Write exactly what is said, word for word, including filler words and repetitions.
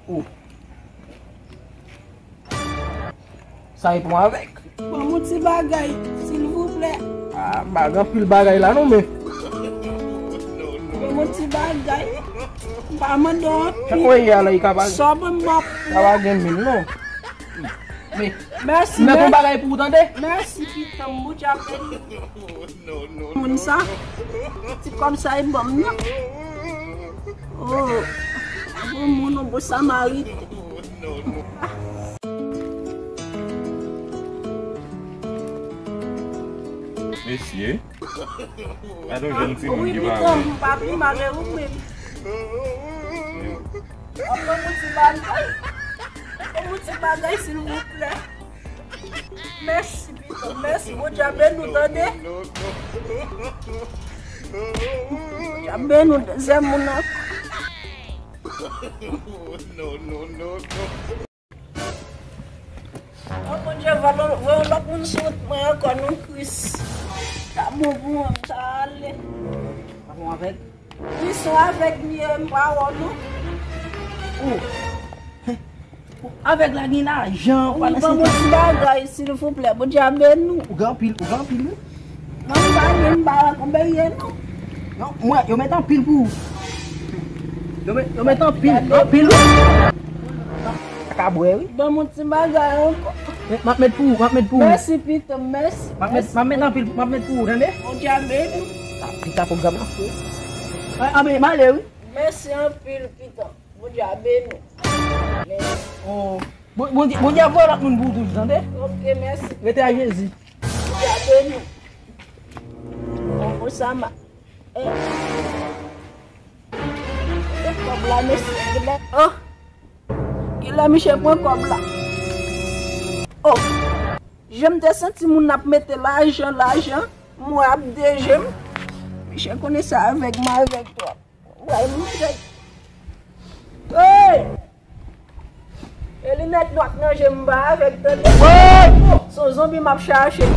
Oh. Sa e pran avèk. Ban m yon ti bagay, silvouplè. Ah, m pa gen anpil bagay la non, men. Ban m yon ti bagay. M pa mande w anpil. Jan w ye a la, e ka pa, sa ban m ap ka pa gen mil non. Men, mèsi, m mèt yon bagay pou ou tande. Mèsi, pitit m, Bondye ap beni. Moun sa, ti kòb sa e ban m nan. Oh, bon moun, yon bon Samariten. Mesye, gade yon jèn timoun ki pa wè. Wi, pitit m, m pa pi mal, e ou menm? Ban m yon ti bagay. Ban m yon ti bagay, silvouplè. Mèsi, pitit m, mèsi. Bondye ap beni w, tande. Bondye ap beni w, dezyèm moun nan. Oh, Bondye, voye yon lòt moun sou wout mwen ankò, non, Kris. Sa bon pou mwen, m ta ale. Sa bon avèk? Wi, se avèk m ye, m pa wè w non. Oh. Avèk la gen lajan, ou pa nan sentè. Ban m yon ti bagay, silvouplè, Bondye a beni w. Ou gen anpil, ou gen anpil, wi. Non, m pa gen, m pa wè konbyen ye non. Non, mwen, yo met anpil pou ou. Yo met, yo met anpil, anpil, wi. Sa ka bwè, wi. Ban m yon ti bagay ankò. M ap met pou ou, m ap met pou ou. Mèsi, pitit m, mèsi. M ap met, m ap met anpil, m ap met pou ou, tande? Bondye a beni w. Ah, pita pwogram la fre. Ah, ah, ben, m ale, wi. Mèsi anpil, pitit m. Bondye a beni w. Mèsi. Oh. Bon, Bondye, Bondye ap voye lòt moun pou ou toujou, tande? Ok, mèsi. Rete ak Jezi. Bondye a beni w. Bon, bon, sa ma. Eh. E kòb la, mesye, kilè? Oh. Kilè misye pran kòb la? Oh. Jan m te santi moun ap mete lajan, lajan, m wè ap deje m. Misye konnen sa avèg m avèg twòp. Woy, mouche. Hey! E linèt dwat nan je m ba avèk tande. Woy! Se yon zonbi m ap chache.